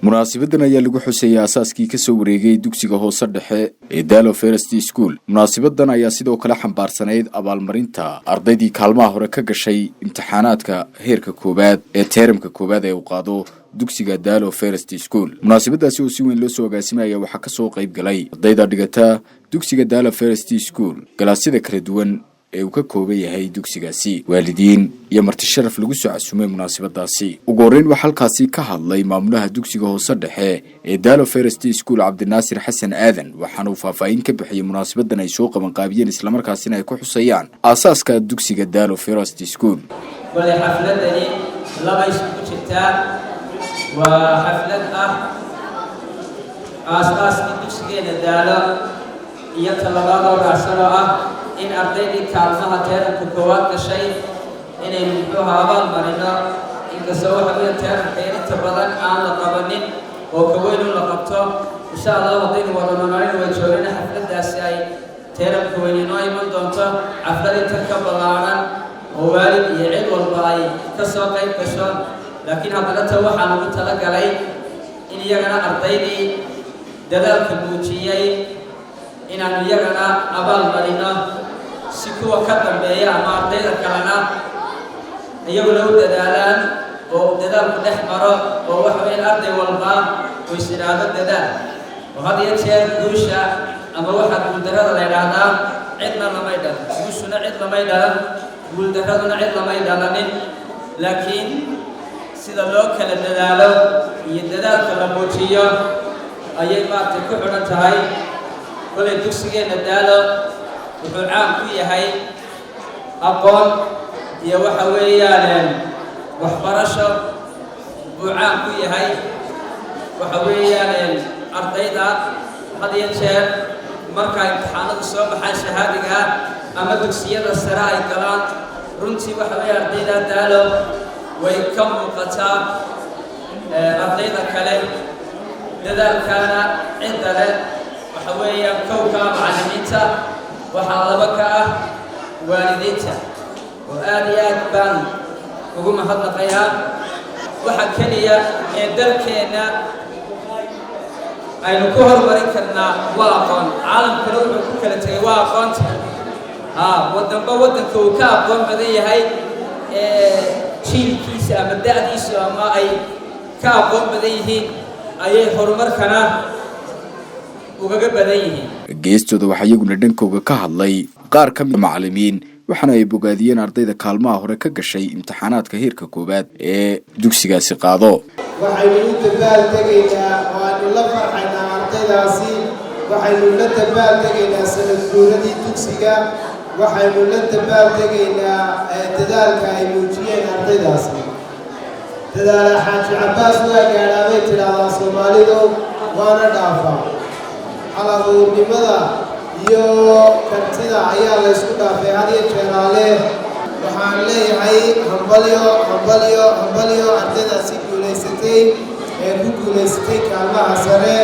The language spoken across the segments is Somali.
Munaasibadan ayaa lagu xusayay aasaaskii kasoo wareegay dugsiga hoose dhexe ee Dalo First School. Munaasibadan ayaa sidoo kale xambaarsanayd abaalmarinta ardaydii kaalmaha hore ka gashay imtixaanaadka heerka koowaad ee teeramka koowaad ee uu qaado dugsiga Dalo First School. Munaasabadaasi oo si weyn loo soo agaasimaya waxaa kasoo qayb galay ardayda dhigata dugsiga Dalo First School, galaasyada kala duwan ee uu ka kooban yahay dugsigaasi, waalidiin iyo marti sharaf lagu soo casumay munaasabadaasi. Ugu horreyn waxaa halkaasi ka hadlay maamulaha dugsiga hoose dhexe ee Dalo First School, Cabdinaasir Xasan Aadan, waxaana uu faahfaahin ka bixiyey munaasabadan ay soo qabanqaabiyeen, islamarkaasina ay ku xusayaan aasaaska dugsiga Dalo First School. Wale, xafladani laba isugu jirtaa. Waa xaflad ah aas-aaskii dugsigeena Daalo iyo talabaadoo raacsan oo ah in ardaydii kaalmaha teeramka koowaad gashay inaynu muxuuha abaal marino, inkastoo waxa weya teeramka inta badan aan la qabanin oo kaweynu la qabto. Insha Allah, haddaynu wada noolaalin way joogina, xafladdaasi ay teeramka weyn inoo iman doonto, xaflad inta ka ballaaran oo waalid iyo cid walba ay ka soo qayb gasho. Laakiin haddana ta waxaa lagu talagalay in iyagana ardaydii dadaalka muujiyey inaanu iyagana abaal marino, si kuwa ka dambeeya ama ardayda kalena iyaguna u dadaalaan oo dadaalku dhex maro, oo waxa weya arday walba uu is idhaahdo dadaal. Oo had iyo jeer guusha ama waxaa guuldarrada la idhaahdaa cidna lamay dhalan, guushuna cid lamay dhalan, guuldarraduna cid lamay dhalanin, laakiin sida loo kala dadaalo iyo dadaalka la muujiyo ayay maaragtay ku xidhan tahay. Kolay dugsigeenna Daalo wuxuu caan ku yahay aqoon iyo waxa weeyaan waxbarasho buu caan ku yahay. Waxa weeyaan ardayda had iyo jeer marka imtixaanadu soo baxaan shahaadiga ama dugsiyada sare ay galaan, runtii waxa weeye ardayda Daalo way ka muuqataa ardayda kale. Dadaalkaana cidda leh waxa weeyaan kowka macallimiinta, waxaa laba ka ah waalidiinta, oo aad iyo aad baan ugu mahadnaqayaa. Waxa keliya ee dalkeenna aynu ku horumarin karnaa waa aqoon. Caalamkuna wuxuu ku kala tegay waa aqoonta. Haa, waddanba waddanka uu ka aqoon badan yahay ee jiilkiisa ama da'diisu ama ay ka aqoon badan yihiin ayay horumarkana ugaga badan yihiin. Geestooda waxaa iyaguna dhankooga ka hadlay qaar ka mid macallimiin, waxaana ay bogaadiyeen ardayda kaalmaha hore ka gashay imtixaanaadka heerka koowaad ee dugsigaasi qaado. Waxaynu u dabaal tegaynaa oo aynu la farxaynaa ardaydaasi. Waxaynu la dabaal tegaynaa sanad guuradii dugsiga. Waxaynu la dabaal tegaynaa dadaalka ay muujiyeen ardaydaasi. Dadaala Xaaji Cabbaas waa gaadhaa, bay tidhaahdaa Soomaalidu, waana dhaafaa. Halabuurnimada iyo kartida ayaa laysku dhaafay had iyo jeeraale. Waxaan leeyahay hambalyo, hambalyo, hambalyo ardaydaasi guulaysatay ee ku guulaysatay kaalmaha sare.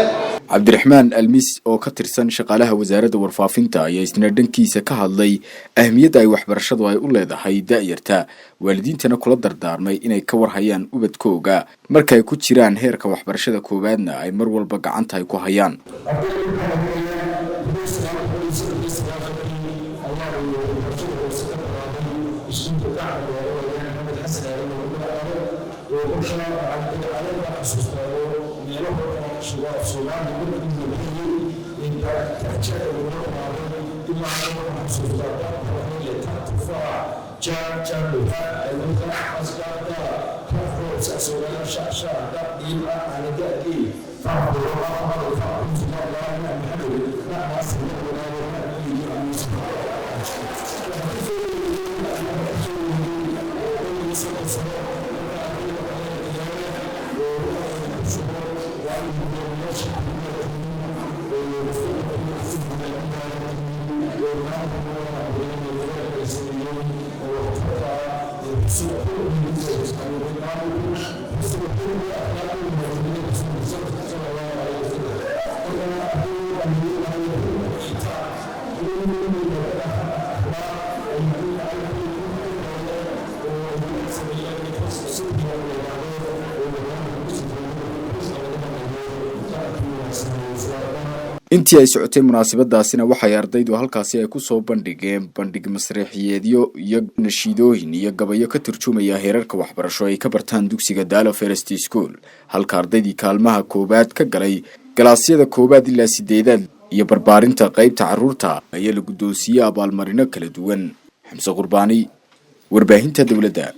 Cabdiraxmaan Almis oo ka tirsan shaqaalaha wasaaradda warfaafinta ayaa isna dhankiisa ka hadlay ahmiyadda ay waxbarashadu ay u leedahay da'yarta, waalidiintana kula dardaarmay inay ka warhayaan ubadkooga marka ay ku jiraan heerka waxbarashada koowaadna ay mar walba gacanta ay ku hayaan. Intii ay socotay munaasabadaasina waxay ardaydu halkaasi ay kusoo bandhigeen bandhig masraxiyeedyo iyo nashiidooyin iyo gabayo ka turjumaya heerarka waxbarasho ay ka bartaan dugsiga Daalo First School, halka ardaydii kaalmaha koowaad ka galay galaasyada koowaad ilaa sideedaad iyo barbaarinta qeybta carruurta ayaa la guddoonsiiyey abaalmarino kala duwan. Xamse Qurbaani, warbaahinta dowladda.